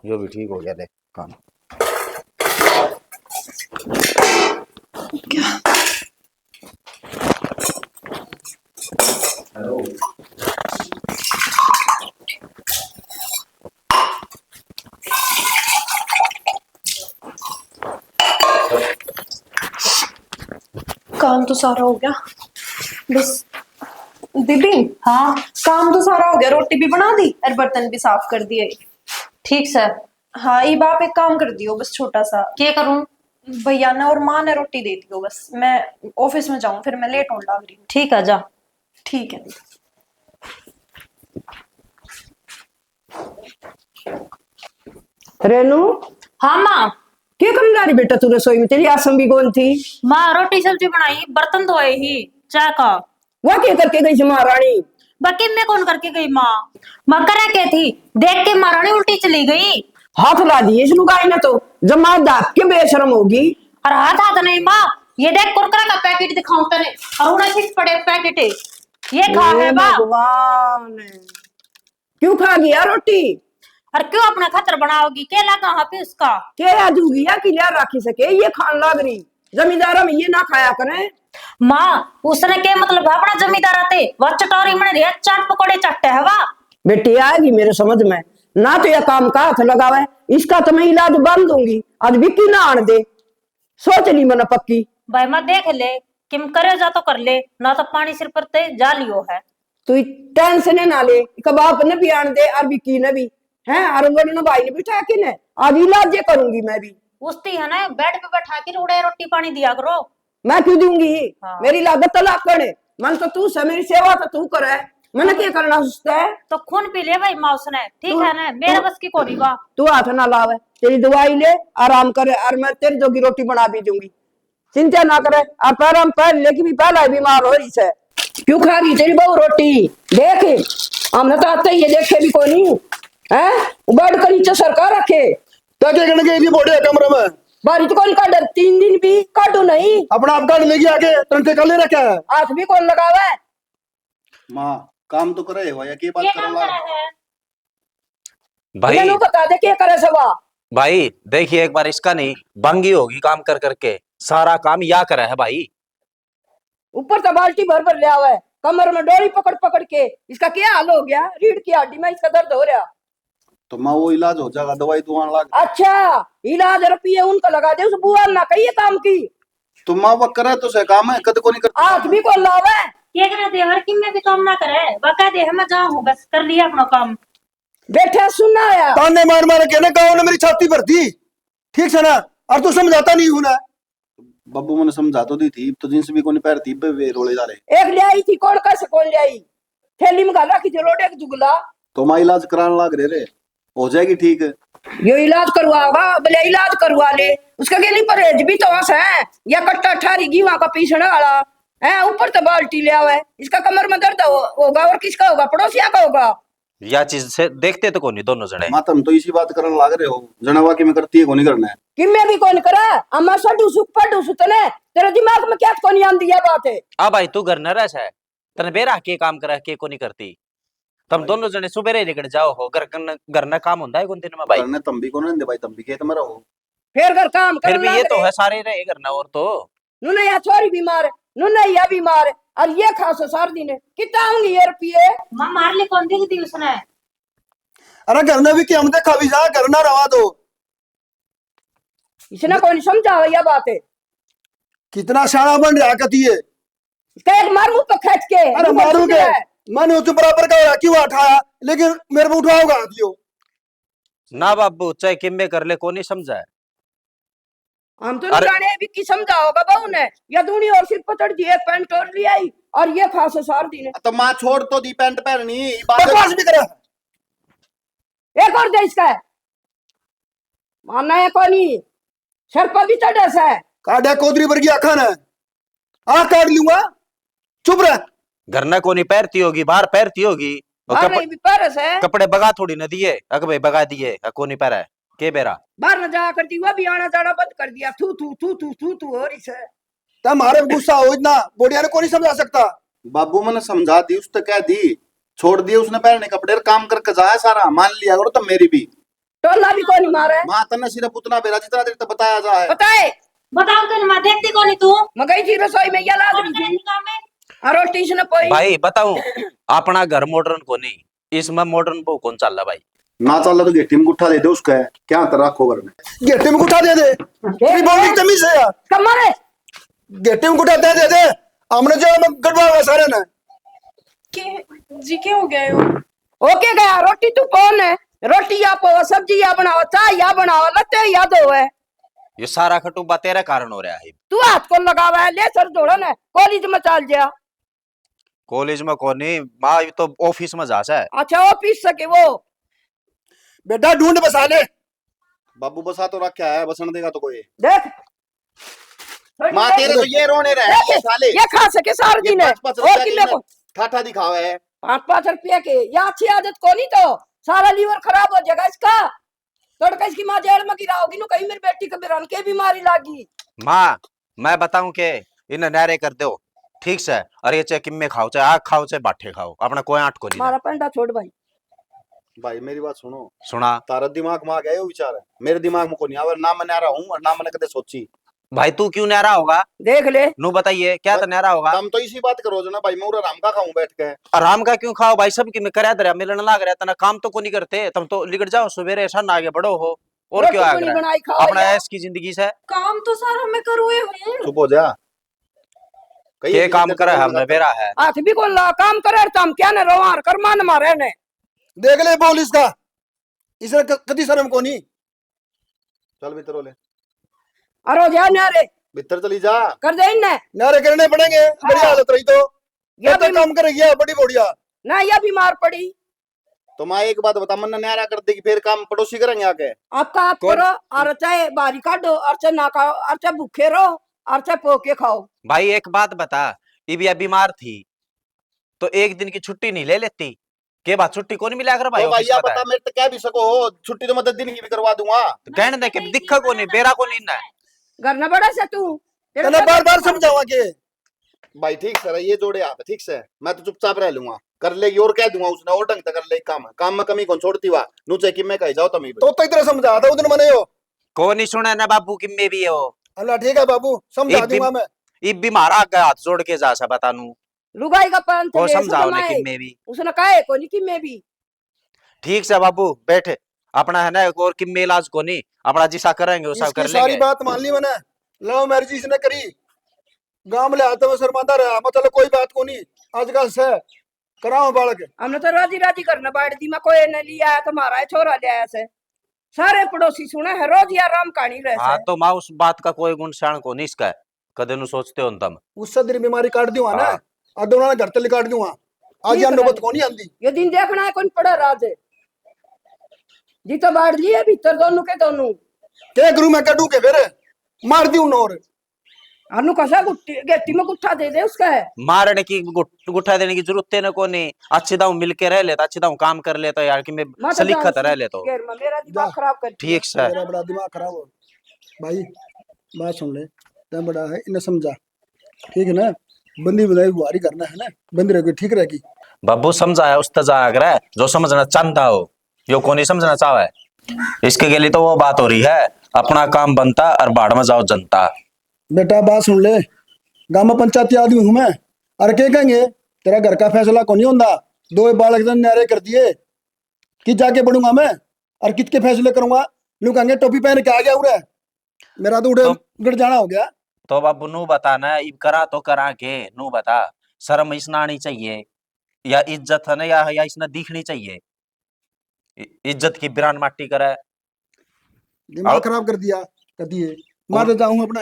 यो भी ठीक हो गया, देख काम। काम तो सारा हो गया, बस। दीदी। हाँ। काम तो सारा हो गया, रोटी भी बना दी और बर्तन भी साफ कर दिए। ठीक सै। हाँ, इब आप एक काम कर दियो, बस छोटा सा। के करूँ? भैया ने और माँ ने रोटी दे दियो, बस मैं ऑफिस में जाऊँ, फिर मैं लेट होने लग रही हूँ। ठीक है, जा। ठीक है दीदी। रेनू। हाँ माँ। के करने जा रही बेटा तू रसोई में? तेरी आसम भी कौन थी? माँ, रोटी सब्जी बनाई, बर्तन धोए ही, चाय का। वह के करके गई थी महारानी? बाकी मैं कौन करके गई माँ? माँ, करा के थी, देख के महारानी उल्टी चली गई। हाथ ला दिए इस लुगाई ने तो, जमा दाब के बेशरम होगी। और हाथ हाथ नहीं माँ, ये देख कुरकुरा का पैकेट दिखाऊं तने, और उड़े छिट पड़े पैकेट है, ये खा हे है बा। भगवान, क्यों खा गया रोटी? और क्यों अपना खतर बनाओगी? के लागा हाँ पे उसका? के आ दूगी या कि लिया राखी सके, ये खान लाग रही। जमींदारा में ये ना खाया करें। माँ, उसने के मतलब है अपना जमींदारा ते? वह चटोरी मन रही, चाट पकौड़े चट्टे है वा। बेटी आएगी मेरे समझ में, ना तो यह काम का हाथ लगावे, इसका तो मैं इलाज बांध दूंगी। आज विक्की ना आन दे, सोच ली मैंने पक्की। भाई माँ देख ले, किम करे जा तो कर ले, ना तो पानी सिर पर ते जा लियो है। तू टेंशन ना ले, इका बाप ने भी आन दे और विक्की ने भी, हैं, और वरना भाई ने बिठा के ने, आज इलाज ये करूंगी मैं भी। उस्ती है ना, बेड पे बैठा के उड़े रोटी पानी दिया करो। मैं क्यों दूंगी? हाँ। मेरी लागत तो लाकड़ है, मन तो तू से, मेरी सेवा तो तू करे, मैंने क्या करना उससे? तो खून पी ले भाई माँ उसने, ठीक तू, है ना, मेरे तू, बस की कोनी बा। तू हाथ ना लावे, तेरी दवाई ले, आराम करे, और मैं तेरी जोगी रोटी बना भी दूंगी। चिंता ना करे, और पैर हम पैर लेके भी पहला ही बीमार हो रही से। क्यों खा रही तेरी बहू रोटी? देख, हमने तो आते ही ये देखे भी कोनी, हैं? बेड के नीचे सरका रखे। तो क्या करने गई थी बूढ़े कमरे में? बारी तो कौन काट, तीन दिन भी काटू नहीं। अपना आप काट लेगी आके, तन ठेका ले रखा है। हाथ भी कौन लगावे? माँ, काम तो करे हो या के बात ये करने काम लगा? करे है। भाई, इन्हें बता दे के करे सवा। भाई, देखिए एक बार इसका नहीं, भंगी होगी काम कर करके, सारा काम या करे है भाई। ऊपर तो बाल्टी भर भर ले आवे, कमर में डोरी पकड़ पकड़ के। इसका क्या हाल हो गया? रीढ़ की हड्डी में इसका दर्द हो रहा। तो माँ, वो इलाज हो जाएगा, दवाई दुआन लाग। अच्छा, इलाज रुपये उनका लगा दे, उस बुआ ना कहिए काम की। तो माँ, वो करे तो सही काम है, कद को नहीं करती। हाथ भी कौन लावे? के करे देवर, किम में भी काम ना करे, बका दे, मैं जाऊँ हूँ, बस कर लिया अपना काम। बैठे सुनना आया। ताने मार मार के ना गाँव ने मेरी छाती भर दी, ठीक से ना, और तू समझाता नहीं हूँ ना। बब्बू मैंने समझा तो दी थी, तो जींस भी कोनी पहनती, इब्बे वे रोले जा रहे। एक ले आई थी, कौन कैसे कौन ले आई? थैली में घाल रखी थी, रोड एक जुगला। तो माँ इलाज कराने लाग रहे रे, हो जाएगी ठीक। यो इलाज करवाओगा, बोले इलाज करवा ले, उसका गेली परहेज भी तो है, या कट्टा ठारी गीवा का पीसने वाला है, ऊपर तो बाल्टी ले आवे, इसका कमर में दर्द हो-, होगा और किसका होगा? पड़ोसिया का होगा। या चीज से देखते तो कोनी दोनों जने। माँ, तुम तो इसी बात करने लाग रहे हो, जनावा की मैं करती है कोनी करना है। कि मैं भी कौन करा, अम्मा सडू सुख पडू सुतने, तेरे दिमाग में क्या कोनी आंदी है बात है? आ भाई, तू घर न रह सै, तने बेरा के काम करे, के कोनी करती। तुम भाई। दोनों जने सुबेरे निकल जाओ हो, घर कन-, घर न काम होंदा है कौन दिन में भाई? घर न तुम भी कौन रहंदे भाई, तुम भी खेत में रहो। फिर घर काम फिर करने भी ये लाग तो रहे। है, सारे रहे घर न और तो। नुने या छोरी बीमार, नुने या बीमार, और ये खासो सार दिन कितना आऊंगी ये रुपये? माँ मार ले कौन देख दी उसने? अरे घर में भी के हम देखा भी जा, घर ना रवा दो। इसने कोई समझावे या बात है? कितना शाणा बन रहा कती है। इसका एक मार मुंह पे खींच के, अरे मुंह पे मारूंगे। खींच के। मैंने उस बराबर का होया क्यों उठाया, लेकिन मेरे पे उठाओगा हाथ यो। ना बाबू, चाहे किम्बे कर ले, कोनी समझा है। हम तो अरे जाने भी की समझाओगा बहू ने, या दूनी और सिर पकड़ दिए, पैंट और ले आई और ये खास सार दी ने। तो माँ छोड़ तो दी पैंट पहननी, ये बात बकवास भी करे। एक और दे इसका, मानना है कोनी, सर पर भी चढ़े से। काटा कोदरी वर्गी आखा ने, आ काट लूंगा, चुप रह। घर ना कोनी पहरती होगी, बाहर पहरती होगी। और बाहर कप-, नहीं भी पहरे से। कपड़े बगा थोड़ी ना दिए, अक भाई बगा दिए, अ कोनी पहरे, के बेरा? बाहर न जाया करती, वो भी आना जाना बंद कर दिया, थू थू थू थू थू थू हो रही से। तम हमारे गुस्सा हो इतना, बोडिया ने कोनी समझा सकता। बाबू मैंने समझा दी, उस तो कह दी, छोड़ दिए उसने पहनने कपड़े, काम करके जाया सारा, मान लिया करो तम मेरी भी। टोला भी कोनी मारे। माँ तन्ने सिर्फ उतना बेरा जितना तेरे तो बताया जा है। बताए। बताओ तन्ने माँ देखती कोनी तू। मैं गई थी रसोई में, या लाग रही थी। काम है। और रोटी इसने पोई। भाई बताऊं, अपना घर मॉडर्न कोनी, इसमें मॉडर्न बहू कौन चाल रहा भाई? ना चाल रहा तो घेटी में गुट्ठा दे दे उसका, क्या अंतर रखो घर में? घेटी में गुट्ठा दे दे। तेरी बोलने की तमीज है यार। कमर है। घेटी में गुट्ठा दे दे दे। हमने जेल में गड़वा हुआ सारे ने। के, जी, क्या हो गया यो? ओके गया, रोटी तू कौन है? रोटी या पो, सब्जी या बनाओ, चाय या बनाओ, लत्ते या धोवे। ये सारा खटुब्बा तेरे कारण हो रहा है। तू हाथ को लगावा है, ले सर जोड़न है, कॉलेज में चल जा। कॉलेज में कोनी, माँ, ये तो ऑफिस में जा से। अच्छा, ऑफिस से के वो? बेटा, ढूंढ बसा ले। बाबू बसा तो रखा है, बसन देगा तो कोई। देख, माँ, तेरे तो ये रोने रहे देख, ये साले। ये खा सके सारे ये दिन है। पाँच पाँच और रुपया किले के को ठाठा दिखावे है। पाँच पाँच रुपया के, ये अच्छी आदत को नहीं तो सारा लीवर खराब हो जाएगा इसका। तड़का इसकी माँ जेल में गिराओगी नु, कहीं मेरी बेटी को बिरान के बीमारी लागी। माँ, मैं बताऊं के, इन्हें न्यारे कर दो, ठीक से। और ये चाहे किम्मे खाओ, चाहे आग खाओ, चाहे बाठे खाओ, अपना कोई आंट को नहीं मारा है। पंडा छोड़ भाई। भाई, मेरी बात सुनो। सुना। तारा दिमाग में आ गया यो विचार, मेरे दिमाग में को नहीं आवे, ना मैं न्यारा हूँ और ना मैंने कदे सोची। भाई, तू क्यों न्यारा होगा? देख ले। नू बताइए, क्या बस, तो न्यारा होगा? तुम तो इसी बात करो जो ना भाई, मैं उरा राम का खाऊं बैठ के। और राम का क्यों खाओ भाई? सब की मैं करया धरया मिलने लाग रहा, तना काम तो को नहीं करते, तुम तो लिकड़ जाओ, सवेरे शान आगे बढ़ो हो। और रोटी क्यों आग पानी रहा है? बनाई खाओ अपना यार। ऐश की जिंदगी से। काम तो सारा मैं करूए हूँ। चुप हो जा। कई के चीजें काम तो करे बोल हमने रहा बेरा है। हाथ भी कोला काम करे, तो हम क्या ने रोवार कर मान मारे ने। देख ले बोल इसका, इसने क-, कदी शर्म कोनी। चल भीतर हो ले। अरे जा न्यारे। भीतर चली जा। कर दे इनने। न्यारे करने पड़ेंगे, बड़ी हाँ। हालत रही तो। या जब तक भी काम करे गया, बड़ी बढ़िया। ना, या बीमार पड़ी। तो माँ, एक बात बता, मन्ने न्यारा कर देगी, फिर काम पड़ोसी करेंगे आके? आपका आप कौन? करो, और चाहे बाहरी काटो, और चाहे ना खाओ, और चाहे भूखे रहो, और चाहे पोके खाओ। भाई, एक बात बता, इब या बीमार थी, तो एक दिन की छुट्टी नहीं ले लेती? के बात, छुट्टी कौन मिला कर भाई, ओ भाई, ऑफिस या में बता, मेरे तो कह भी सको हो, छुट्टी तो मैं दस दिन की भी करवा दूंगा। तो कहने दे के दिखा को नहीं, बेरा को नहीं ना। घर ना बड़ा से तू, तेरे तने को बार-बार समझावा के? भाई, ठीक से रहिए, जोड़े हाथ, ठीक से। मैं तो चुपचाप रह लूंगा, कर लेगी और कह दूंगा उसने, और ढंग से कर ले काम। काम में कमी कौन छोड़ती हुआ, नूचे कि मैं कही जाओ तमी। तो, तो इतना समझा था उस दिन मैंने यो। को नहीं सुना ना बाबू, कि मैं भी हो। अल्लाह ठीक है बाबू, समझा इब भी, दूंगा मैं। इब भी मारा आगे हाथ जोड़ के जा सा बता नू। लुगाई का पंथ को ले, समझाओ ना कि मैं भी। उसने कहा है कोनी कि मैं भी। ठीक से बाबू, बैठ। अपना है ना, और किम्मे इलाज कोनी, अपना जिसा करेंगे, उसा इसकी कर सारी लेंगे। बात मान ली मैंने, लव मैरिज इसने करी, गांव ले आते हुए शर्माता रहा, मतलब कोई बात कोनी। आजकल से कराओ बालक। हमने तो राजी राजी करना बांट दी, मैं कोई ने लिया है तो मारा है, छोरा ले आया से। सारे पड़ोसी सुने है, रोज या राम कहानी रहे हाँ, से। तो माँ उस बात का कोई गुण शान कोनी इसका। कदे नु सोचते हो तुम? उससे तेरी बीमारी काट दूंगा ना, हाँ। और दोनों ने घर तले काट दूंगा। आज ठीक या है। नौबत कोनी आंदी। ये दिन देखना है कौन पड़ा राज है। जी तो बांट लिए भीतर दोनों के दोनों। के गुरु मैं कटू के फिर मार दूं नोर। अनु कसा गुट्ठी, गेटी में गुट्ठा दे दे उसका है। मारने की गुट-, गुट्ठा देने की जरूरत है ना कोनी। अच्छे दाऊ मिलके रह लेता, अच्छे दाऊ काम कर लेता यार, कि मैं मैं तो सलीका जाऊं तो रह लेता। घेर में मेरा दिमाग जा। खराब कर दिया। ठीक से। मेरा बड़ा दिमाग खराब हो। भाई, बात सुन ले, तै बड़ा है, इन्हें समझा, ठीक है ना? बंदी बनाई बुहारी करना है ना, बंदी रहेगी, ठीक रहेगी। बाबू, समझाया उस तै जाया करे, जो समझना चाहता हो, यो कोनी समझना चाहे। इसके लिए तो वो बात हो रही है, अपना काम बनता और भाड़ में जाओ जनता। बेटा, बात सुन ले, गांव में पंचायती आदमी हूं मैं, और के कहेंगे, तेरा घर का फैसला कोनी होंदा, दो बालक जन न्यारे कर दिए, कि जाके बनूंगा मैं, और कित के फैसले करूंगा? न्यू कहेंगे, टोपी पहन के आ गया उरे, मेरा तो उड़े तो गड़ जाना हो गया। तो बाबू, नू बता ना, इब करा तो करा के, नू बता। शर्म इसने आनी चाहिए, या इज्जत है ना, या, या इसने दिखनी चाहिए? इ-, इज्जत की बिरान माटी करे। दिमाग आओ। खराब कर दिया, कर दिए। और मैं तो जाऊं अपने।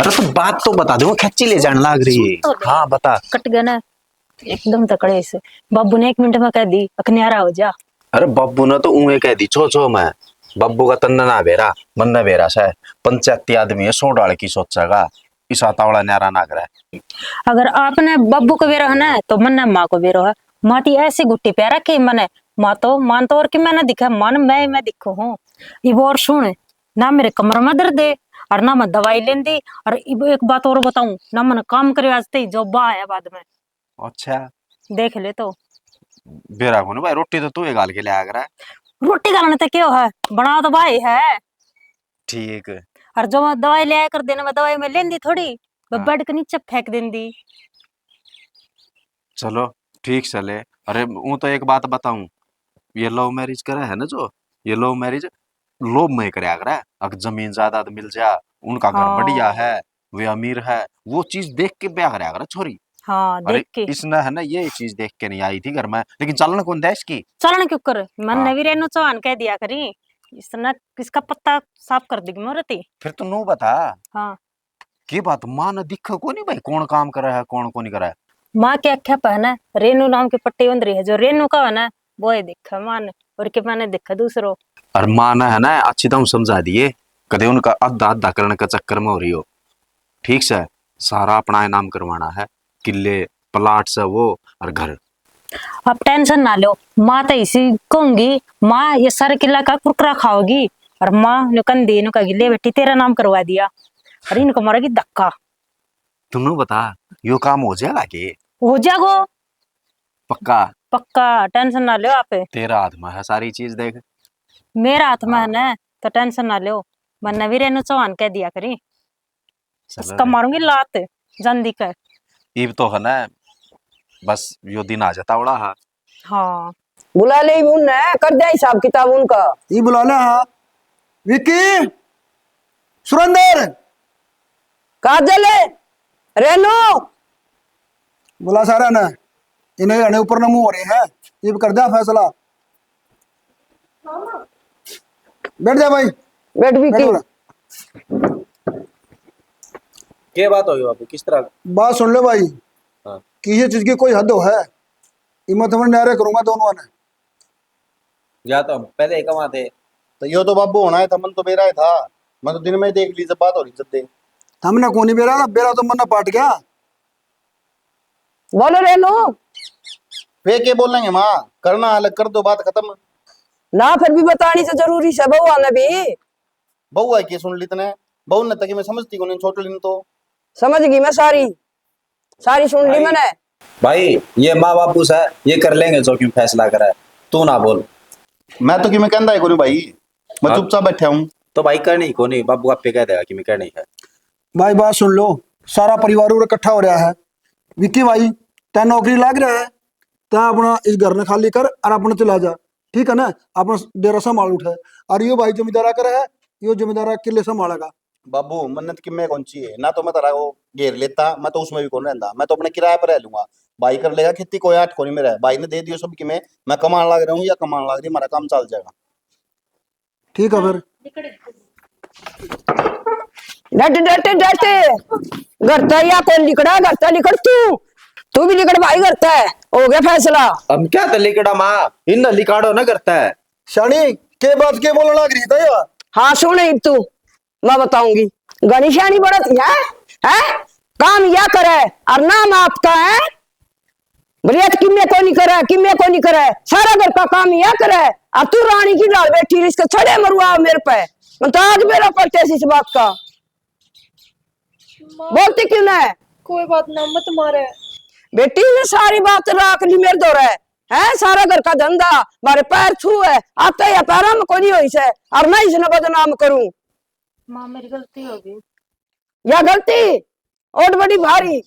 अरे, तो बात तो बता दे, वो खच्ची ले जाने लाग रही है। सुन तो ले। हाँ, बता। कट गया ना। एकदम तकड़े से। बाबू ने एक मिनट में कह दी, "अख न्यारा हो जा।" अरे बाबू ने तो ऊए कह दी, "छो छो मैं।" बाबू का तन्ने ना बेरा, मन्ने बेरा से। पंचायती आदमी है, सौ डाल की सोचेगा, इसा तावला न्यारा ना करे। अगर आपने बाबू को बेरा है ना, तो मन्ने माँ को बेरो है। माँ ती ऐसी गुट्टी प्यार रखी मने, माँ तो, मान तो और कि मैंने दिखा, मन मैं, मैं दिखो हूँ। इब और सुन, ना मेरे कमर में दर्द है, और ना मैं दवाई लेंदी, और इब एक बात और बताऊं, ना मैंने काम करे आज तई, जो बा आया बाद में। अच्छा। देख ले तो। बेरा कोनी भाई, रोटी तो तू ही गाल के ले आया करे। रोटी गालने तो क्यों है, बना तो भाई है। ठीक। और जो दवाई ले आया कर देने में, दवाई में लेंदी थोड़ी, मैं हाँ। बेड के नीचे फेंक देंदी। चलो, ठीक से ले। अरे, ऊं तो एक बात बताऊं, ये लव मैरिज करे है ना जो, ये लव मैरिज लोभ में करया करे। अगर जमीन जायदाद मिल जा, उनका घर हाँ। बढ़िया है, वे अमीर है, वो चीज देख के ब्याह करया करे छोरी। हाँ, अरे, देख के। इसने है ना, ये चीज देख के नहीं आई थी घर में, लेकिन चलन कौन दे इसकी? चलन क्यों कर? मन हाँ। नवी रेनू चौहान कह दिया करी, इसने किसका पत्ता साफ कर देगी मूर्ति। फिर तू नू बता। हाँ। के बात, माँ ने दिखे कोनी भाई, कौन काम करे है, कौन कोनी करे है? माँ के आख्या पे है ना, रेनू नाम की पट्टी बंध रही है, जो रेनू का है ना, वो ही दिखे माँ ने, और के मैंने दिखे दूसरो। और माँ ने है ना अच्छी तरह समझा दिए, कदे उनका आधा आधा करण के चक्कर में हो रही हो। ठीक से, सारा अपना इनाम करवाना है, किले, प्लाट से वो और घर। आप टेंशन ना लो, माँ तो इसी कहूंगी, माँ ये सारे किला का कुरकुरा खाओगी। और माँ ने कंधे इन्हों कहेगी, ले बेटी, तेरा नाम करवा दिया। और इनको मारेगी धक्का। तुमने बता, यो काम हो जाएगा के? हो जाएगो। पक्का? पक्का, टेंशन ना लो आप। तेरा हाथ में है सारी चीज, देख। मेरा हाथ में है ना, तो टेंशन ना लो। मन्ने भी रेनू चौहान कह दिया करी। चलो इसका रे। मारूंगी लात, जान दी कर। इब तो है ना, बस यो दिन आ जाता बड़ा हा। हाँ। बुला ले उनने, कर दे हिसाब किताब उनका। ये बुला ले, हाँ। विक्की, सुरेंद्र, काजल, रेनू, बुला सारा ने। इन्हें रहने ऊपर न मुंह हो रहे हैं, ये भी कर दे फैसला। बैठ जा भाई। बैठ भी बैठ की। बोला। के बात होगी बाबू, किस तरह? बात सुन ले भाई, हाँ। किसी चीज की कोई हद हो है, ये मैं तुम्हें न्यारे करूंगा दोनों ने। या तो हम पहले ही कमा थे। तो यो तो बाबू होना है था, मन तो बेरा ही था। मैं तो दिन में ही देख ली जब बात हो रही जब दे। हमने कोनी बेरा, बेरा तो मन पाट गया। बोलो रेनू। वे के बोलेंगे माँ, करना अलग कर दो, बात खत्म। ना, फिर भी बतानी से जरूरी से बहू ने भी। बहू है के सुन ली तने? बहू ने तक मैं समझती कोनी, छोट ली तो। समझ गई मैं सारी, सारी सुन ली भाई, मैंने। भाई, ये माँ बापू से, ये कर लेंगे जो क्यों फैसला करे, तू ना बोल। मैं तो किमें कहंदा ही कोनी भाई, मैं हाँ। चुपचाप बैठा हूँ। तो भाई कहनी ही कोनी, बाबू आपे कह देगा कि मैं कहनी है। भाई बात सुन लो, सारा परिवार उरे इकट्ठा हो रहा है। विक्की भाई, तै नौकरी लाग रहा है, तै अपना इस घर ने खाली कर और अपने चला जा, ठीक है ना? अपना डेरा संभाल उठे। और यो भाई जमींदारा करे है, यो जमींदारा किले संभालेगा। बाबू, मन्नत किम्मे कौन सी है ना, तो मैं तेरा वो घेर लेता, मैं तो उसमें भी कौन रहंदा, मैं तो अपने किराए पर रह लूंगा। भाई कर लेगा खेती, कोई आठ कोनी मेरा, भाई ने दे दियो सब किमें, मैं कमान लाग रहा हूँ या कमान लाग रही, हमारा काम चल जाएगा। ठीक है फिर। डट, डट, डट। घर तै या कौन लिकड़ा, घर तै लिकड़ तू। तू भी लिकड़ भाई घर तै। हो गया फैसला। हम क्या तै लिकड़ा माँ, इन लिकाड़ो ना घर तै। शानी, के बात के बोलने लाग रही था या? हाँ, सुन इब तू, मैं बताऊंगी। घणी शानी बड़ा थी, हैं? हैं? काम या करे, और नाम आपका है। बोले, "यार, किम्मे कोनी करे, किम्मे कोनी करे, सारा घर का काम या करे, और तू रानी की ढाल बैठी रही, इसके छड़े मरुआ मेरे पे।" मैं तो आज बेरा पलटे इस बात का। माँ, बोलती क्यों ना है? कोई बात ना, मत मारे। बेटी ने सारी बात राख ली मेरे धोरे, हैं? सारा घर का धंधा, मारे पैर छू है, आता या पैरा में कोनी होई से, और मैं इसने बदनाम करूं। माँ, मेरी गलती हो गई। या गलती और बड़ी भारी,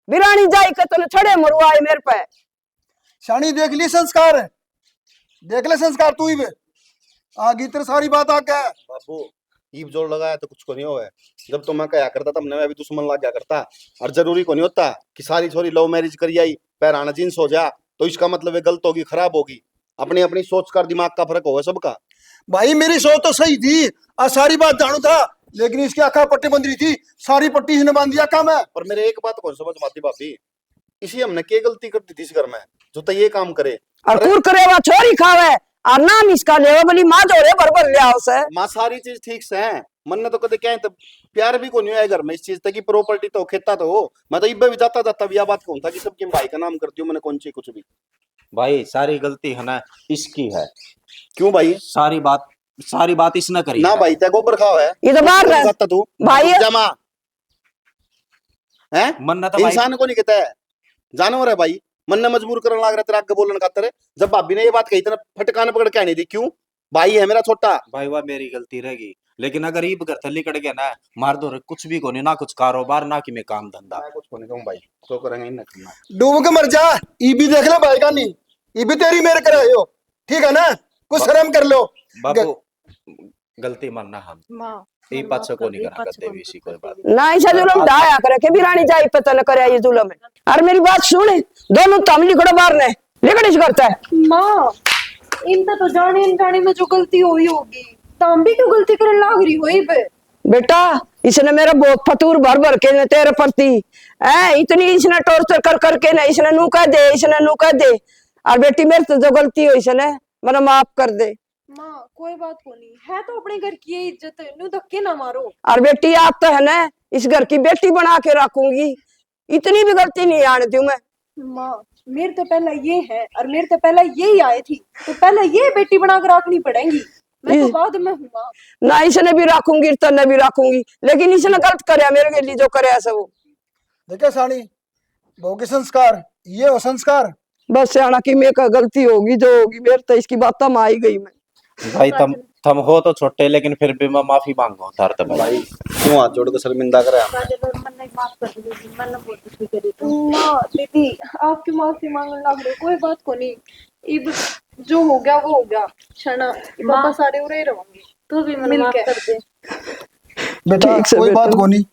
बिरानी जाई के तने छड़े मरुआए मेरे पे। शानी देख ली संस्कार, देख ले संस्कार तू ही बे। आ गई तेरे सारी बात आके। बाबू, ईब जोर लगाया तो कुछ को नहीं होवे। जब तो मैं कहा करता तब मैं भी दुश्मन लग गया करता। और जरूरी को नहीं होता कि सारी छोरी लव मैरिज करी आई, पैराना जींस हो जा, तो इसका मतलब ये गलत होगी, खराब होगी। अपनी अपनी सोच का, दिमाग का फर्क होगा सबका। भाई, मेरी सोच तो सही थी, आ सारी बात जानू था, लेकिन इसकी आंखा पट्टी बंध रही थी, सारी पट्टी इसने बांध दिया काम है। पर मेरे एक बात को समझ में आती भाभी, इसी हमने के गलती कर दी थी इस घर में, जो तो ये काम करे? और अरे कुर करे वा छोरी खावे, और नाम इसका लेवे, बोली माँ जोरे भर भर ले आओ से। माँ, सारी चीज ठीक से है, मन ने तो कदे क्या है, तो प्यार भी कोनी होया घर में इस चीज तक की, प्रॉपर्टी तो खेता तो हो। मैं तो इब्बे भी जाता जाता भी या बात कहूं था कि सबके भाई का नाम कर दियो, मैंने कौन सी कुछ भी। भाई, सारी गलती है ना इसकी है। क्यों भाई? सारी बात, सारी बात इसने करी ना है। भाई, तै गोबर खाओ है। ये तो बाहर रह। जाता तू। भाई। जमा। हैं? मन्ना तो भाई इंसान को नहीं कहता है, जानवर है भाई। मन्ने मजबूर करने लाग रहा तेरा आगे बोलने खातर। जब भाभी ने ये बात कही, तेरा फटकान पकड़ के आने दी। क्यों? भाई है मेरा छोटा। भाई, वह मेरी गलती रहेगी, लेकिन अगर ईब घर तै लिकड़ गया ना, मार दो रे, कुछ भी कोनी ना, कुछ कारोबार ना कि मैं काम धंधा। मैं कुछ कोनी कहूँ भाई, जो करेंगे इन्हें करना। डूब के मर जा, ईबी देख ले भाई का नहीं, ईबी तेरी मेरे करायो, ठीक है ना? कुछ बा-, शर्म कर लो। बाबू, ग- गलती मानना हम। माँ, ये माफ पाछे कर को नहीं दे, करना पाछे करते को भी नहीं इसी कोई करते बात। भी। ना ऐसा जुलम ढाया करे के बिरानी जाई पता न करे ये जुलम है। और मेरी बात सुन, दोनों तम लिकड़ो बाहर ने, लिकड़ इस करता है। माँ, इनका तो जाने अनजाने में जो गलती हुई होगी, तो हम भी क्यों गलती करने लाग रही हो इब? बेटा, इसने मेरा बहुत फतूर भर भर के ने तेरे प्रति, ऐ, इतनी इसने टॉर्चर कर करके ना, इसने नू कह दे, इसने नू कह दे। और बेटी, मेरे से जो गलती हुई इसने, मैंने माफ कर दे। माँ, कोई बात कोनी, है तो अपने घर की ये इज्जत, न्यू धक्के ना मारो। और बेटी, आप तो है ना इस घर की बेटी बना के रखूंगी, इतनी भी गलती नहीं आने दूं मैं। माँ, मेरे तो पहला ये है और मेरे तो पहला यही आए थी, तो पहला ये बेटी बना के रखनी पड़ेगी। मैं तो इस- बाद में हूँ माँ। ना इसने भी रखूंगी, तन्ने भी रखूंगी, लेकिन इसने गलत करया मेरे के लिए, जो करया से वो। देखे सानी, भोगी संस्कार, ये हो संस्कार। बस सियाणा की मेरे का गलती होगी, जो होगी, मेरे तो इसकी बातों में आई गई मैं। भाई, थम थम हो तो छोटे, लेकिन फिर भी मैं माफी मांगू थारे ते भाई। भाई, क्यों हाथ जोड़ के शर्मिंदा करे? काजल, और मन्ने माफ कर दीजिए, मैंने बहुत दुखी करी थी। माँ, दीदी, आपकी माफी मांगने लग रहे, कोई बात कोनी। इब जो हो गया वो हो गया। शना, पापा सारे उरे ही रहोगे। तू भी मन्ने मिल माफ के। कर दे। बेटा, ठीक से कोई बेटा। बात कोनी,